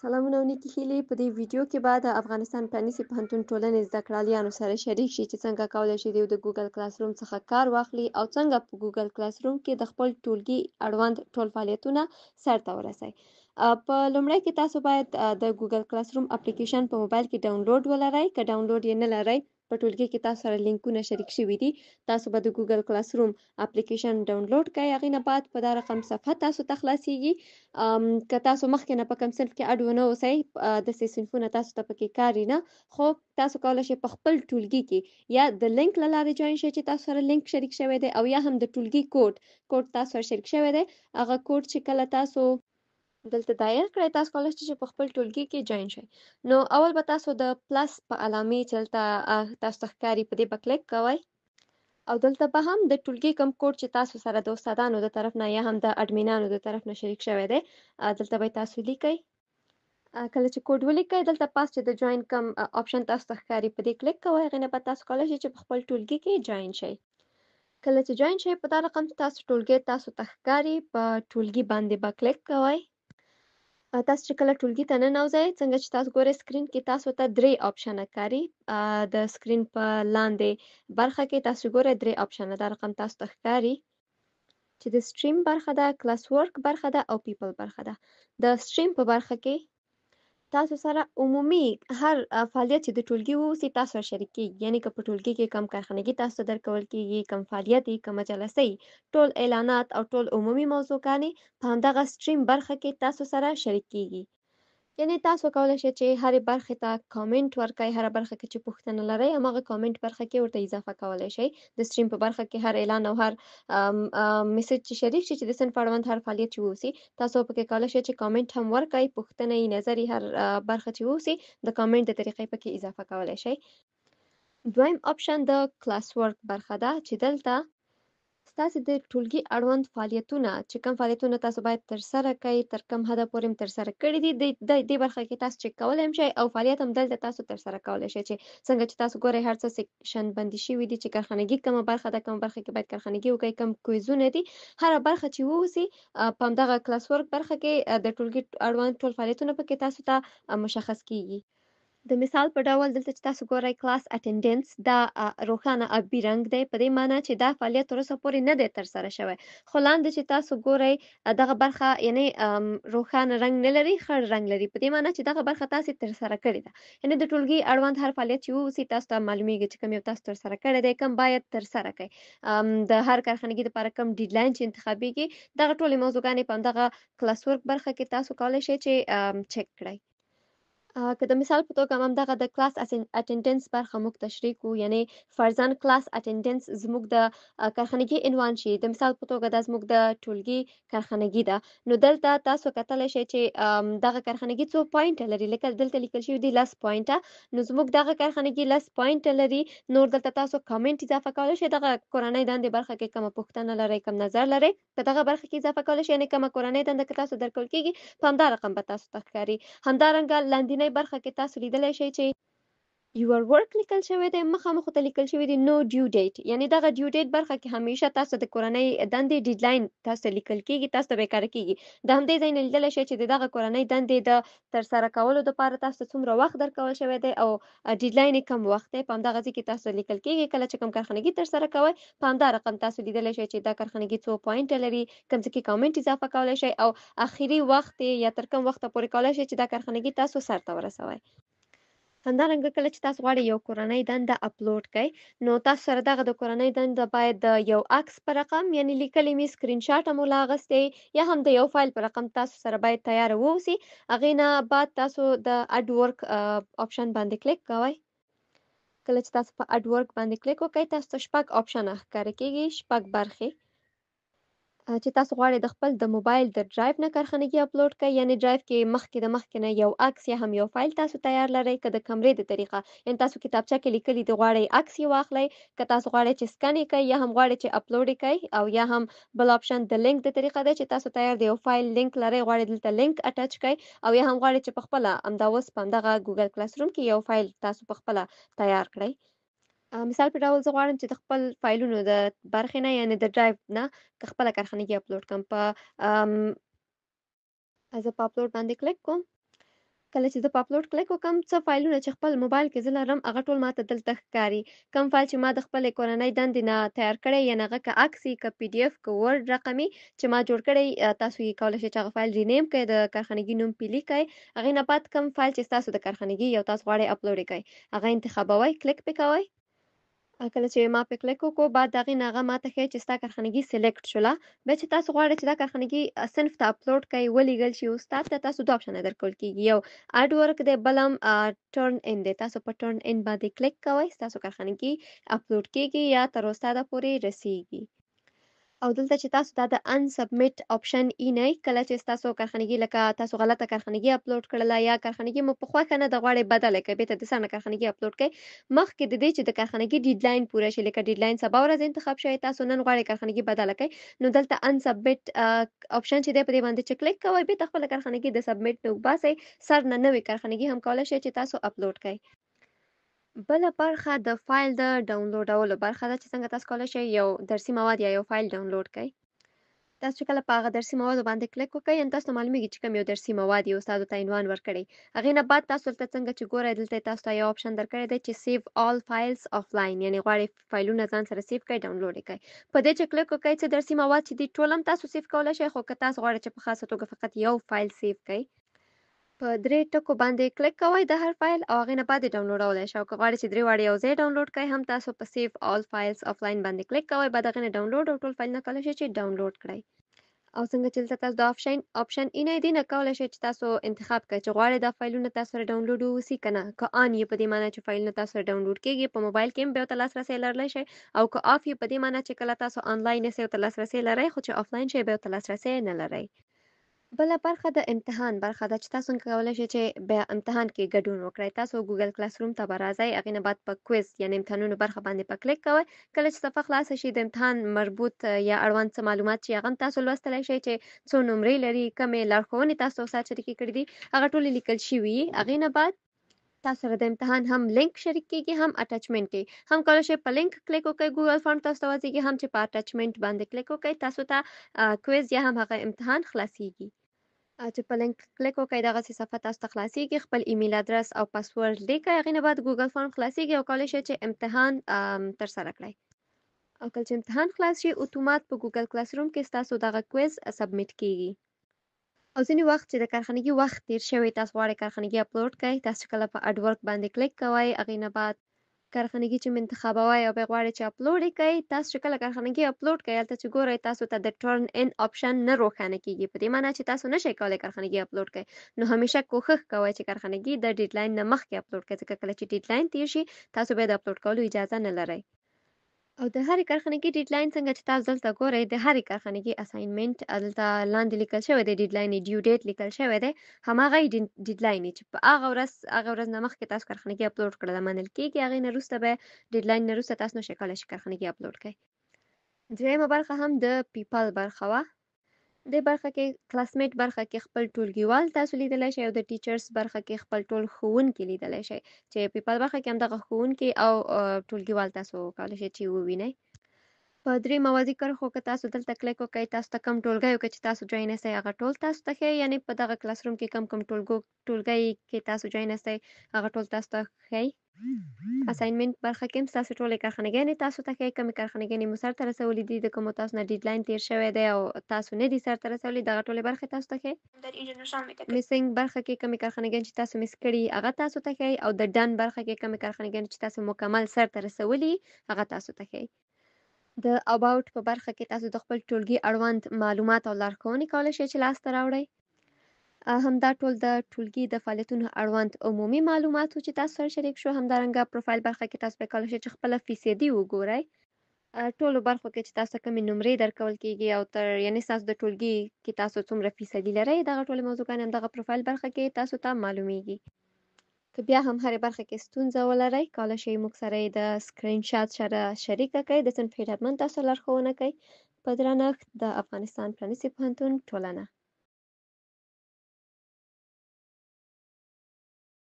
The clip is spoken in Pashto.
سلامونه او نیکې هیلې. په دې ویډیو کې به د افغانستان پرانیستي پوهنتون ټولنې زده کړالیانو سره شریک شي چې څنګه کولی شي د ګوګل کلاس روم څخه کار واخلي او څنګه په ګوګل کلاس روم کې د خپل ټولګي اړوند ټول فعالیتونه سرته ورسوي. په لومړی کې تاسو باید د ګوګل کلاس روم اپلیکیشن په موبایل کې ډاونلوډ ولرئ. که ډاونلوډ یې نه لرئ، په ټولګي کې تاسو سره لینکونه شریک شوي دي، تاسو به د ګوګل کلاس روم اپلیکیشن ډاونلوډ کړئ. هغې نه بعد په دا رقم صفحه تاسو ته خلاصیږي. که تاسو مخکې نه په کوم صنف کې اډ ونه اوسئ، داسې صنفونه تاسو ته پکې کاري نه، خو تاسو کولی شئ په خپل ټولګي کې یا د لینک له لارې جوین شئ چې تاسو سره لینک شریک شوی دی، او یا هم د ټولګي کوډ تاسو سره شریک شوی دی، هغه کوډ چې کله تاسو دلته دایر کړئ، تاسو کولی شئ چې په خپل ټولګي کې جوین شئ. نو اول به تاسو د پلس په علامې چې دلته تاسو ته ښکاري په دې به کلیک کوئ، او دلته به هم د ټولګي کوم کوډ چې تاسو سره د استادانو د طرف نه یا هم د اډمینانو د طرف نه شریک شوی دی، دلته به تاسو لیکئ. کله چې کوډ ولیکئ، دلته پاس چې د جوین کوم آپشن تاسو ته ښکاري په دې کلیک کوئ. هغې نه بعد تاسو کولی شئ چې په خپل ټولګي کې جوین شئ. کله چې جوین شئ، په دا رقم تاسو ټولګی تاسو ته ښکاري، په ټولګي باندې به کلیک کوئ. تاسو چې کله ټولګي ته ننوځئ، څنګه چې تاسو ګورئ سکرین کې تاسو ته درې آپشنه ښکاري. د سکرین په لاندې برخه کې تاسو ګورئ درې آپشنه دا رقم تاسو ته ښکاري چې د سټریم برخه ده، کلاس ورک برخه ده او پیپل برخه ده. د سټریم په برخه کې تاسو سره عمومي هر فعالیت چې د ټولګي واوسي تاسو سره شریک کیږي، یعنی که په ټولګي کې کم کارخانګي تاسو ته درکول کیږي، کم فعالیت یې، کومه جلسه یې، ټول اعلانات او ټول عمومي موضوعګانې په همدغه سټریم برخه کې تاسو سره شریک کیږي. یعنی تاسو کولی شئ چې هرې برخې ته کامنټ ورکړئ، هره برخه کې چې پوښتنه لرئ هماغه کامنټ برخه کې ورته اضافه کولی شئ. د سټریم په برخه کې هر اعلان او هر میسج چې شریک شي چې د صنف اړوند هر فعالیت چې واوسي، تاسو پکې کولی شئ چې کامنټ هم ورکړئ، پوښتنه یې، نظر یې، هر برخه چې واوسي د کامنټ د طریقې پکې اضافه کولی شئ. دویم آپشن د کلاس ورک برخه ده چې دلته ستاسې د ټولګي اړوند فعالیتونه چې کوم فعالیتونه تاسو باید ترسره کړئ، تر کوم حده پورې هم ترسره کړي دي، دې برخه کې تاسو چک کولی هم شئ او فعالیت هم دلته تاسو ترسره کولی شئ. چې څنګه چې تاسو ګورئ هر څه سیکشن بندي شوي دي چې کارخانګي کومه برخه ده، کومه برخه کې باید کارخانګي وکړئ، کوم کویزونه دي، هره برخه چې واوسي په همدغه کلاس ورک برخه کې د ټولګي اړوند ټول فعالیتونه پکې تاسو ته مشخص کیږي. د مثال په ډول دلته چې تاسو ګورئ کلاس اټینډنس دا روښانه ابي رنګ دی، په دې معنی چې دا فعالیت تر اوسه پورې نه دی ترسره شوی، خو لاندې چې تاسو ګورئ دغه برخه یعنی روښانه رنګ نه لري، خړ رنګ لري، په دې معنی چې دغه برخه تاسو ترسره کړې ده. یعنی د ټولګي اړوند هر فعالیت چې واوسي تاسو ته معلومیږي چې کوم یو تاسو ترسره کړی دی، کوم باید ترسره کړئ، د هر کارخانګي لپاره کوم ډیډلاین چې انتخابیږي، دغه ټولې موضوعګانې په همدغه کلاس ورک برخه کې تاسو کولی شئ چې چک کړئ. که د مثال په توګه هم دغه د کلاس اټینډنس برخه موږ تشریح کړو، یعنی فرضاً کلاس اټینډنس زموږ د کارخانګي عنوان شي، د مثال په توګه دا زموږ د ټولګي کارخانګي ده، نو دلته تاسو کتلی شئ چې دغه کارخانګي څو پوینټ لري، لکه دلته لیکل شوي دي 10 پوینټه، نو زموږ دغه کارخانګي 10 پوینټ لري. نور دلته تاسو کامنټ اضافه کولی شئ، دغه کورنۍ دندې برخه کې کومه پوښتنه لرئ، کوم نظر لرئ، په دغه برخه کې اضافه کولی شئ، یعنی کومه کورنۍ دنده که تاسو درکول کیږي په همدا رقم به تاسو ته ښکاري. همدارنګه لاندینۍ برخه کې تاسو لیدلی شئ چې یور ورک لیکل شوی دی، مخامخ ته لیکل شوی دی نو ډیو ډیټ، یعنی دغه ډیو ډیټ برخه کې همیشه تاسو د کورنۍ دندې ډیډلاین تاسو ته لیکل کیږي، تاسو ته بیکاره کیږي. د همدې ځای نه لیدلی شئ چې د دغه کورنۍ دندې د ترسره کولو دپاره تاسو ته څومره وخت درکول شوی دی او ډیډلاین یې کوم وخت دی، په همدغه ځای کې تاسو ته لیکل کیږي. کله چې کوم کارخانګي ترسره کوئ په همدا رقم تاسو لیدلی شئ چې دا کارخانګي څو پوینټ لري، کوم ځای کې کامنټ اضافه کولی شئ او اخري وخت یې یا تر کوم وخته پورې کولی شئ چې دا کارخانګي تاسو سرته ورسوئ. همدارنګه کله چې تاسو غواړئ یو کورنۍ دنده اپلوډ کړئ، نو تاسو سره دغه د کورنۍ دنده باید د یو عکس په رقم، یعنی لیکلې مې سکرین شاټ مو لا اخیستی یا هم د یو فایل په رقم تاسو سره باید تیاره واوسي. هغې نه بعد تاسو د اډ ورک آپشن باندې کلیک کوئ. کله چې تاسو په اډ ورک باندې کلیک وکړئ، تاسو ته شپږ آپشنه ښکاره کیږي، شپږ برخې چې تاسو غواړئ د خپل د موبایل د ډرایو نه کارخانګي اپلوډ کړئ، یعنی ډرایو کې مخکې د مخکې نه یو عکس یا هم یو فایل تاسو تیار لرئ، که د کمرې د طریقه، یعنی تاسو کتابچه کې لیکلي دي غواړئ عکس یې واخلئ، که تاسو غواړئ چې سکن یې کړئ یا هم غواړئ چې اپلوډ یې کړئ، او یا هم بل آپشن د لینک د طریقه دی چې تاسو تیار د یو فایل لینک لرئ، غواړئ دلته لینک اټچ کړئ، او یا هم غواړئ چې په خپله همدا اوس په همدغه ګوګل کلاس روم کې یو فایل تاسو په خپله تیار کړئ. مثال په ډول زه غواړم چې د خپل فایلونو د برخې نه، یعنی د ډرایو نه که خپله کارخانګي اپلوډ کړم، زه په اپلوډ باندې کلیک کوم. کله چې زه په اپلوډ کلیک وکم، څه فایلونه چې خپل موبایل کې زه لرم هغه ټول ماته دلته ښکاري. کوم فایل چې ما د خپلې کورنۍ دندې نه تیار کړی، یعنې هغه که عکس وي، که پي ډي اف، که ورډ رقمي چې ما جوړ کړی، تاسو یې کولی شئ چې هغه فایل رینیم کړئ، د کارخانګي نوم پې لیکئ. هغې نه بعد کوم فایل چې ستاسو د کارخانګي یو تاسو غواړئ اپلوډ یې کړئ، هغه انتخابوئ، کلیک پې کوئ. کله چې ما پې کلیک وکړو، بعد د هغې نه هغه ماته ښیي چې ستا کارخانګي سلیکټ شوله. بیا چې تاسو غواړئ چې دا کارخانګي صنف ته اپلوډ کړئ، ولیږل شي استاد ته، تاسو دوه آپشنه درکول کیږي، یو اډ ورک دی، بل هم ټرن ان دی. تاسو په ټرن ان باندې کلیک کوئ، ستاسو کارخانګي اپلوډ کیږي یا تر استاده پورې رسیږي. او دلته چې تاسو دا د ان سبمیټ آپشن اینئ، کله چې ستاسو کارخانګي لکه تاسو غلطه کارخانګي اپلوډ کړله یا کارخانګي مو په خوښه نه ده غواړئ بدله کړئ، بیرته د سر نه کارخانګي اپلوډ کړئ، مخکې د دې چې د کارخانګي ډیډلاین پوره شي، لکه ډیډلاین سبا ورځ انتخاب شوی، تاسو نن غواړئ کارخانګي بدله کړئ، نو دلته ان سبمیټ آپشن چې دی په دې باندې چې کلیک کوئ، بیرته خپله کارخانګي د سبمیټ نه وباسئ، سر نه نوې کارخانګي هم کولی شئ چې تاسو اپلوډ کړئ. بله برخه د فایل د ډاونلوډولو برخه ده چې څنګه تاسو کولی شئ یو درسي مواد یا یو فایل ډاونلوډ کړئ. تاسو چې کله په هغه درسي موادو باندې کلیک وکړئ، یعنې تاسو ته معلومیږي چې کوم یو درسي مواد یې استاد ته عنوان ورکړی. هغې نه بعد تاسو دلته څنګه چې ګورئ، دلته تاسو ته یو آپشن درکړی دی چې سیو آل فایلز آفلاین، یعنې غواړئ فایلونه ځان سره سیو کړئ، ډاونلوډ یې کړئ. په دې چې کلیک وکړئ، څه درسي مواد چې دي ټول هم تاسو سیو کولی شئ، خو که تاسو غواړئ چې په خاصه توګه فقط یو فایل سیو کړئ، په درې ټکو باندې کلیک کوئ د هر فایل او هغې نه بعد یې ډاونلوډولی شئ. او که غواړئ چې درې واړه یو ځای ډاونلوډ کړئ، هم تاسو په سیو آل فایلز آفلاین باندې کلیک کوئ، بعد هغې نه ډاونلوډ او ټول فایلونه کولی شئ چې ډاونلوډ کړئ. او څنګه چې دلته تاسو د آپشن اینئ دی، نه کولی شئ چې تاسو انتخاب کړئ چې غواړئ دا فایلونه تاسو سره ډاونلوډ واوسي که نه. که آن یې په دې معنی چې فایلونه تاسو سره ډاونلوډ کیږي، په موبایل کې هم بیا ورته لاسرسی لرلی شئ، او که آف یې په دې معنی چې کله تاسو آنلاین یاست ورته لاسرسی لرئ، خو چې آفلاین شئ بیا ورته لاسرسی نه لرئ. بله برخه د امتحان برخه ده چې تاسو څنګه کولی شئ چې بیا امتحان کې ګډون وکړئ. تاسو ګوګل کلاس روم ته به راځئ، هغې نه بعد په کویز یعنې امتحانونو برخه باندې په کلیک کوئ. کله چې صفحه خلاصه شي، د امتحان مربوط یا اړوند څه معلومات چې هغه هم تاسو لوستلی شئ چې څو نمرې لري، کومې لارښوونې تاسو استاد شریکې کړې دي، هغه ټولې لیکل شوي. هغې نه بعد تاسو سره د امتحان هم لینک شریک کیږي، هم اټچمنټ یې. هم کولی شئ په لینک کلیک وکړئ، ګوګل فارم تاسو ته وځيږي، هم چې په اټچمنټ باندې کلیک وکړئ تاسو ته کویز یا هم هغه امتحان خلاصیږي. چې په لینک کلیک وکړئ دغسې صفحه تاسو ته خلاصیږي، خپل ایمیل ادرس او پاسورډ لیکئ، هغې نه بعد ګوګل فارم خلاصیږي او کولی شئ چې امتحان ترسره کړئ. او کله چې امتحان خلاص شي، اتومات په ګوګل کلاس روم کې ستاسو دغه کویز سبمیټ کیږي. او ځینې وخت چې د کارخانګي وخت تیر شوی، تاسو غواړئ کارخانګي اپلوډ کړئ، تاسو چې کله په اډ ورک باندې کلیک کوئ، هغې نه بعد کارخانګي چې انتخابوئ او بیا غواړئ چې اپلوډ یې کړئ، تاسو چې کله کارخانګي اپلوډ کړئ، هلته چې ګورئ تاسو ته د ټرن ان آپشن نه روښانه کیږي. په دې معنی چې تاسو نشئ کولی کارخانګي اپلوډ کړئ. نو همیشه کوښښ کوئ چې کارخانګي د ډیډلاین نه مخکې اپلوډ کړئ، ځکه کله چې ډیډلاین تیر شي تاسو بیا د اپلوډ کولو اجازه نه لرئ. او د هرې کارخانګي ډیډلاین څنګه چې تاسو دلته ګورئ، د هرې کارخانګي اساینمنټ دلته لاندې لیکل شوی دی، ډیډلاین یې ډیو ډیټ لیکل شوی دی، هماغه یې ډیډلاین یې چې په هغه ورځ، هغه ورځ نه مخکې تاسو کارخانګي اپلوډ کړله منل کیږي. هغې نه وروسته به ډیډلاین نه وروسته تاسو نشئ کولی چې کارخانګي اپلوډ کړئ. درېیمه برخه هم د پیپل برخه وه. دې برخه کې کلاسمیټ برخه کې خپل ټولګیوال تاسو لیدلی شئ، او د ټیچرز برخه کې خپل ټول ښوونکي لیدلی شئ، چې پیپل برخه کې هم دغه ښوونکي او ټولګیوال تاسو کولی شئ چې ووینئ. په درې موازي کرښو که تاسو دلته کلیک وکړئ، تاسو ته کوم ټولګیو کې چې تاسو جوین یاستئ هغه ټول تاسو ته ښیي، یعنې په دغه کلاس روم کې کوم کوم ټولګی کې تاسو جوین یاستئ هغه ټول تاسو ته ښیي. اساینمنټ برخه کې هم ستاسو ټولې کارخانګانې تاسو ته ښیي، کومې کارخانګانې مو سرته رسولې دي، د کومو تاسو نه ډیډلاین تیر شوی دی او تاسو نه دي سرته رسولي، دغه ټولې برخې تاسو ته ښیي. میسینګ برخه کې کومې کارخانګانې چې تاسو میس کړي هغه تاسو ته ښیي، او د ډن برخه کې کومې کارخانګانې چې تاسو مکمل سرته رسولي هغه تاسو ته ښیي. د اباوټ په برخه کې تاسو د خپل ټولګي اړوند معلومات او لارښوونې کولی شئ چې لاسته راوړئ. همدا ټول د ټولګي د فعالیتونو اړوند عمومي معلومات وو چې تاسو سره شریک شو. همدارنګه پروفایل برخه کې تاسو به کولی شئ چې خپله فیصدي وګورئ. ټولو برخو کې چې تاسو کومې نمرې درکول کیږي او تر یعنې ستاسو د ټولګي کې تاسو څومره فیصدي لرئ، دغه ټولې موضوعګانې همدغه پروفایل برخه کې تاسو ته معلومیږي. که بیا هم هرې برخه کې ستونزه ولرئ، کولی شئ موږ سره یې د سکرین شات سره شریکه کړئ. د صنف هیئت حتما تاسو لارښوونه کوي. په درنښت، د افغانستان پرانیستي پوهنتون ټولنه.